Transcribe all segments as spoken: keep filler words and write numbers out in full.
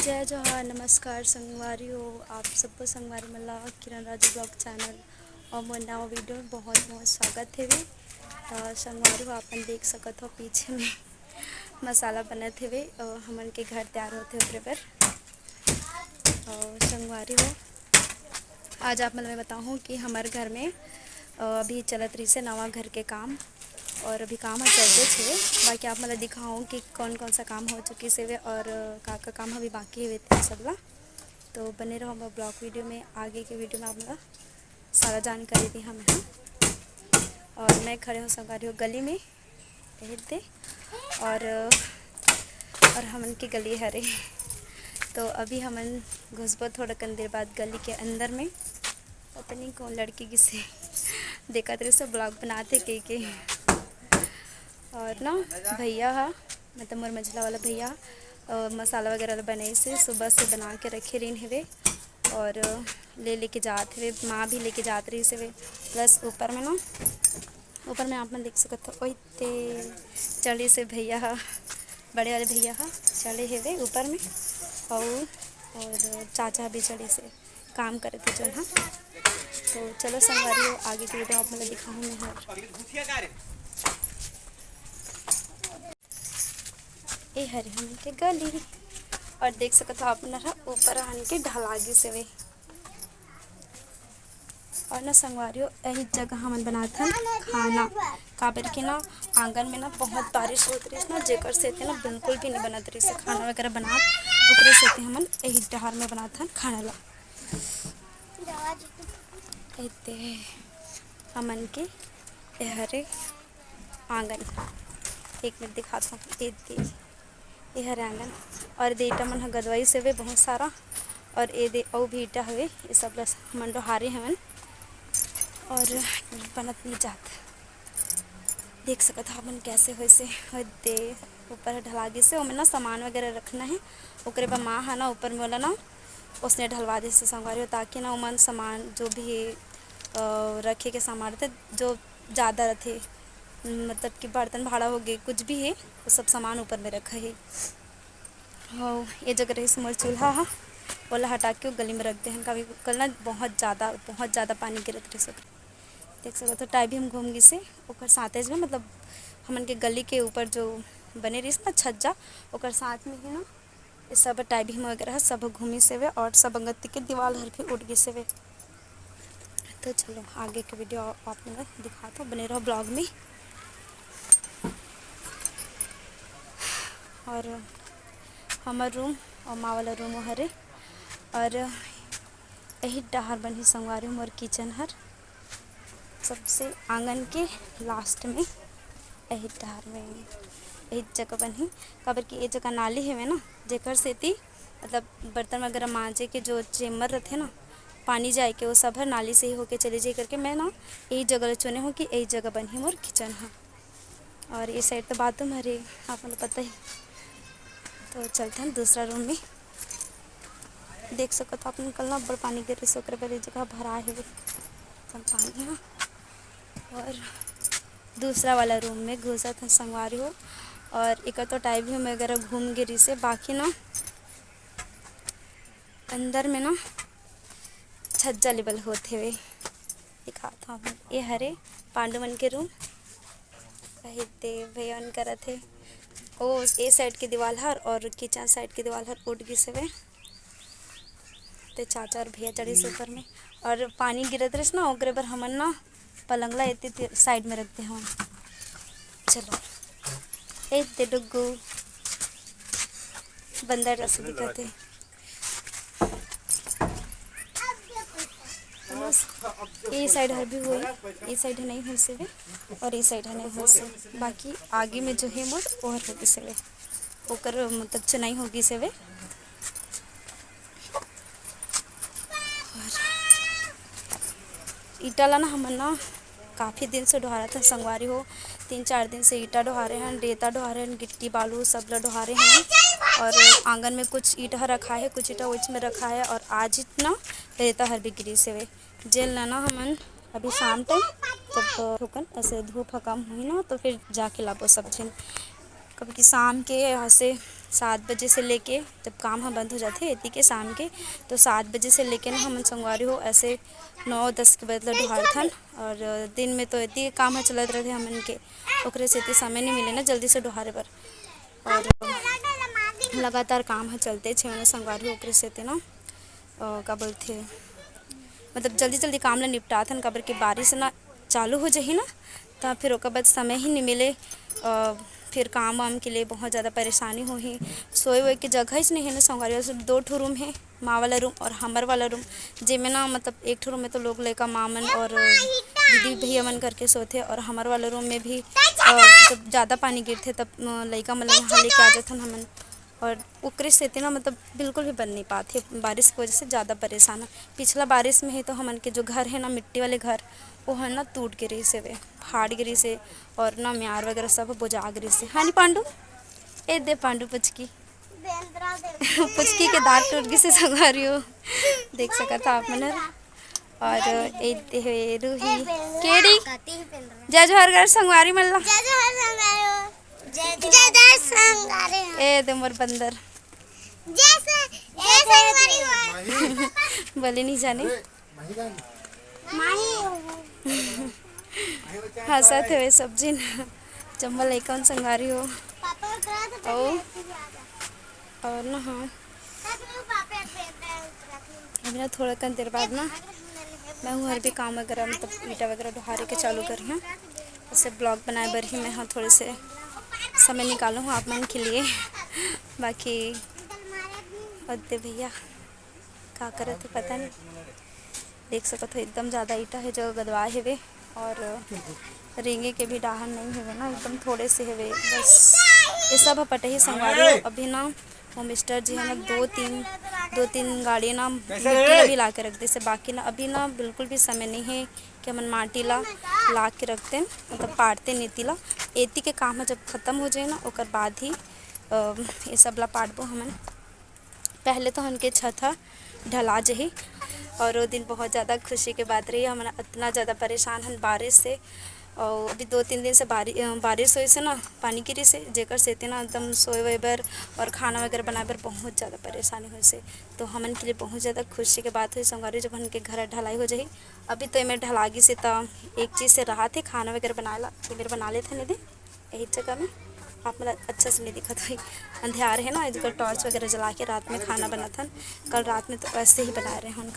जय जोहार, नमस्कार संगवारी हो, आप सबको संगवारी मन ला किरण राजू vlog channel और मोर नवा video में बहुत बहुत स्वागत हे। तो संगवारी हो, आपन देख सकत हो पीछे में मसाला बनत हेवे और हमन के घर तैयार होत हे ओकरे बर। और संगवारी हो, आज आप मन ल मैं बताहूँ कि हमर घर में, अ, अभी चलत रहिसे नवा घर के काम, और अभी काम ह चलते हे, बाकी आप मन ल दिखाहूँ कि कौन कौन सा काम हो चुकिस हेवे और का का काम अभी बाकी हेवे, ते सब ला। तो बने रहो हमर vlog video में, आगे के video में आप मन ल सारा जानकारी देहूँ मैं। और मैं खड़े हों संगवारी हो गली में, एदे, और, और हमन के गली हरे। तो अभी हमन घुसबो थोड़ा कन देर बाद गली के अंदर में। पता नहीं कौन लड़की किसे देखत रहिसे, vlog बनात हे कहिके। और ना, भैया हा, मतलब मोर मझला वाला भैया, अ, मसाला वगैरह ला बनाइसे, सुबह से बना के रखे रहिन हेवे और, अ, ले लेके जात हेवे, माँ भी लेके जात रहिस हेवे। Plus ऊपर में ना, ऊपर में आप मन देख सकत हो, ओई ते चढ़िस हे भैया हा, बड़े वाले भैया हा चढ़े हेवे ऊपर में, अउ, और चाचा भी चढ़िस हे, काम करत हे जोन हा। तो चलो संगवारी हो, आगे के video आप मन ल दिखाहूँ मैं हर। ए हरे हमन के गली, और देख सकत हो आप मन ह ऊपर आन के ढला गिस हवे। और ना संगवारी हो, एही जगह हमन बनाथन खाना, काबर के ना आंगन में ना बहुत बारिश होत रहिस ना, जेकर सेती ना बिल्कुल भी नहीं बनत रहिस हे खाना वगैरह बनात, ओकरे सेती हमन एही डहर में बनाथन खाना ला। एते हमन के ए हरे आंगन, एक मिनट दिखात हूँ, एते ए हरे आंगन। और दे ईटा मन ह गदवाइस हवे बहुत सारा, और ए दे अउ भी ईटा हवे, ये सब ल हमन डोहारे हवन और बनत नहीं जात। देख सकत हो हमन कैसे होइसे, ओदे ऊपर ढला गिसे, ओमे ना सामान वगैरह रखना है, ओकरे बर माँ ह ना ऊपर में ओला ना ओसने ढलवा देसे संगवारी हो, ताकि ना ओमन सामान जो भी हे, अ, रखे के सामान रथे, जो ज़्यादा रथे, मतलब कि बर्तन भाड़ा हो गए, कुछ भी हे, वो सब सामान ऊपर में रखा है। हाँ, ये जगह रहिस मोर चूल्हा हा, ओला हटा के वो गली में रख दे हन, काबर कल ना बहुत ज़्यादा, बहुत ज़्यादा पानी गिरत रहिस ओकर। देख सकत हो, टाई भी हम घूम गिसे ओकर साथेज में, मतलब हमन के गली के ऊपर जो बने रहिस ना छज्जा, ओकर साथ में ही ना ये सब टाई भी वगैरह सब घूमिस हवे और सब अंगती के दीवाल हर भी उठ गिस हवे। तो चलो आगे के video आप मन ल दिखात हूँ, बने रहो vlog में। और हमर रूम और माँ वाला रूम हरे, और यही डहर बनही संगवारी मोर किचन हर, सबसे आंगन के लास्ट में, यही डहर में, यही जगह बनही, काबर कि ये जगह नाली हवे ना, जेकर सेती मतलब बर्तन वगैरह मांजे के जो chamber रथे ना, पानी जाए के, वो सब हर नाली से ही होके चले जाए करके मैं ना यही जगह ल चुने हूँ कि यही जगह बनही मोर किचन ह। और ये side तो बाथरूम हरे, आप मन ल पता ही। तो चलते हैं दूसरा रूम में। देख सकत हो आप मन, कल ना बड़ पानी गिरिस, ओकर बर ये जगह भरा हे एकदम पानी ह। और दूसरा वाला रूम में घुसत हन संगवारी हो। और एकर तो टाई भी वगैरह घूम गिरिस हे, बाकी ना अंदर में ना छज्जा लेवल होत हेवे। दिखात हूँ, ये हरे पांडू मन के रूम। कही दे भैया मन करत हे। ओ, ए side के दीवाल हर और किचन side के दीवाल हर उठ गिस हवे। ते चाचा और भैया चढ़िस ऊपर में और पानी गिरत रहिस ना, ओकरे बर हमन ना पलंग ला एती ती-, side में रख दे हवन। चलो, ए ते डुग्गू बंदर रस दिखत हे। बस, ए side हर भी होई, ए side ह नहीं होइस हवे और ए side ह नहीं होइस हवे। बाकी आगे में जो हे मोर ओहर हो गिस हवे, ओकर मतलब चुनाई हो गिस हवे। और ईटा ला ना हमन ना काफ़ी दिन से डोहारत हन संगवारी हो, तीन चार दिन से ईटा डोहारे हन, रेता डोहारे हन, गिट्टी बालू सब ला डोहारे हन। और आंगन में कुछ ईटा ह रखा है, कुछ ईटा ओइच में रखा है। और आज इतना रेता हर भी गिरिस हवे, जेल ला ना हमन अभी शाम टाइम जब थोकन ऐसे धूप ह कम होही ना, तो फिर जाके लाबो सब झन। कभी कि शाम के ऐसे सात बजे से लेके, जब काम ह बंद हो जाथे एती के शाम के, तो सात बजे से लेके ना हमन संगवारी हो ऐसे नौ दस के बजे तक डोहारथन। और दिन में तो एती के काम ह चलत रहिथे हमन के, ओकरे सेती समय नहीं मिले ना जल्दी से डोहारे बर। और लगातार काम ह चलते छे मने संगवारी हो, ओकरे सेती ना, अ, का बोलथे, मतलब जल्दी जल्दी काम ला निपटाथन, काबर कि बारिश ना चालू हो जाही ना, त फिर ओकर बाद समय ही नहीं मिले। अ, फिर काम वाम के लिए बहुत ज़्यादा परेशानी होही। सोए वोए के जगह ही नहीं है ना संगवारी, सिर्फ दो ठो रूम है, माँ वाला रूम और हमर वाला रूम, जेमे ना मतलब एक ठो रूम में तो लोग लइका माँ मन और दीदी भैया मन करके सोथे, और हमर वाला रूम में भी, अ, जब ज़्यादा पानी गिरथे तब, अ, लइका मन ला वहाँ लेके आ जाथन हमन। और ओकरे सेती ना मतलब बिल्कुल भी बन नहीं पात हे, बारिश की वजह से ज़्यादा परेशान है। पिछला बारिश में ही तो हमन के जो घर है ना, मिट्टी वाले घर, वो है ना टूट गे रहिस हवे, फाट गे रहिस हे, और ना म्यार वगैरह सब बोजा गे रहिस हे। हाँ नी पांडू, ए दे पांडू पुचकी, पुचकी के दांत टूट गिस हे संगवारी हो, देख सकत हा आप मन हर। और ए दे हे रूही, केड़ी, जय जोहार कर संगवारी मन ला। जय जोहार संगवारी हो। जय जय संगवारी हो। ए दे मोर बंदर। जय से, जय संगवारी हो। बोले नहीं जाने। माही। हंसत हवे सब झिन। जम्मो लइका मन संगवारी हो। पापा करा तो अउ? और ना, हाँ। अभी ना थोड़ा कन देर बाद ना मैं हर भी काम वगैरह, मतलब ईटा वगैरह डोहारे के चालू करिहा। ऐसे ब्लॉग बनाए बर ही मैं हाँ थोड़े से समय निकालूँ हूँ आप मन के लिए। बाकी अद्दे भैया का करत हे पता नहीं, देख सकत हो एकदम ज़्यादा ईटा है जो गदवा हेवे, और रेंगे के भी डाहन नहीं हेवे ना, एकदम थोड़े से हेवे बस। ये सब ह पटही संगवारी हो। अभी ना वो मिस्टर जी है ना, दो तीन, दो तीन गाड़ी ना मिट्टी ला भी ला के रख दे से, बाकी ना अभी ना बिल्कुल भी समय नहीं है कि हमन माटी ला ला के रखते, मतलब पाटते नीति ला। एती के काम ह जब खत्म हो जाए ना, ओकर बाद ही, अ, ये सब ला पाटबो हमन। पहले तो हमन के छत ह ढला जही, और वो दिन बहुत ज़्यादा खुशी के बात रही। हमन इतना ज़्यादा परेशान हन बारिश से, और अभी दो तीन दिन से बारि-, अ, बारिश होइस हे ना, पानी गिरिस हे, जेकर सेती ना एकदम सोए वोए बर और खाना वगैरह बनाए बर बहुत ज़्यादा परेशानी होइस हे। तो हमन के लिए बहुत ज़्यादा खुशी के बात होइस संगवारी, जब हमन के घर ढलाई हो जाही। अभी तो एमे ढला गिस हे, त एक चीज़ से राहत हे खाना वगैरह बनाए ला, तो मेरे बना लेथे नहीं दे। यही जगह में आप मन ला अच्छा से नहीं दिखत होही, अंधियार है ना, आजकल टॉर्च वगैरह जला के रात में खाना बनाथन। कल रात में तो ऐसे ही बना रहे हैं।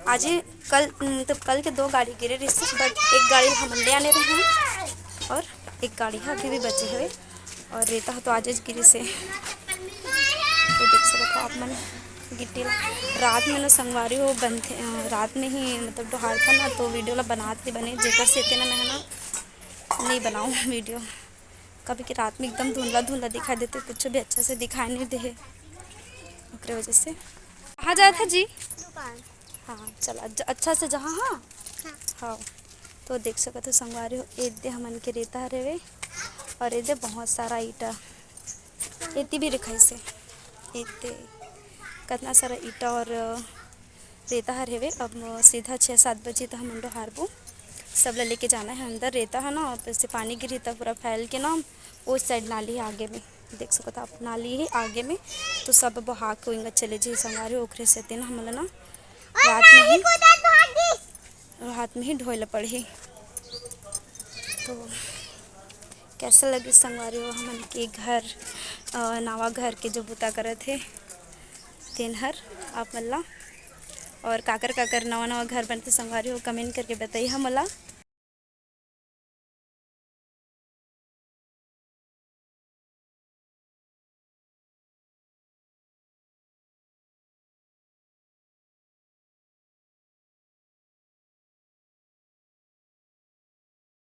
आज ही कल, मतलब कल के दो गाड़ी गिरे रहिस, but एक गाड़ी हमन ले आने रहे हैं और एक गाड़ी है अभी भी बचे हुए, और रेता ह तो आज गिरिस हे। तो देख सकत हो आप मन गिट्टी ला रात में ना संगवारी हो बनथे, अ, रात में ही मतलब डोहारथन ना, तो वीडियो ला बनात नहीं बने, जेकर सेती ना मैं ह ना नहीं बनाऊँ वीडियो। कभी कि रात में एकदम धुंधला धुंधला दिखाई देथे, कुछ भी अच्छा से दिखाई नहीं दे, ओकरे वजह से। कहाँ जात हे जी? दुकान। हाँ, चला, ज-, अच्छा से जहाँ, हाँ? हाँ। हाँ। तो देख सकत हो संगवारी हो, एदे हमन के रेता हरे वे, और एदे बहुत सारा ईटा, एती भी रखाइस हे, एदे कतना सारा ईटा और रेता हर हेवे। अब सीधा छः सात बजे तो हमन डोहारबो, सब ला लेके जाना है अंदर। रेता है ना, अब जैसे पानी गिरी तब पूरा फैल के ना, उस साइड नाली है आगे में, देख सकत हो आप, नाली है आगे में, तो सब बहा के उंगा चले जी संगवारी, ओकरे सेती ना हमन ला ना रात में ही, रात में ही ढोए ला पड़ही। तो कैसा लगे संगवारी हो हमन के घर, अ, नवा घर के जो बुता करत हे तेन हर आप मन ला, और काकर काकर नवा नवा घर बनथे संगवारी हो, comment करके बताई हमन ला।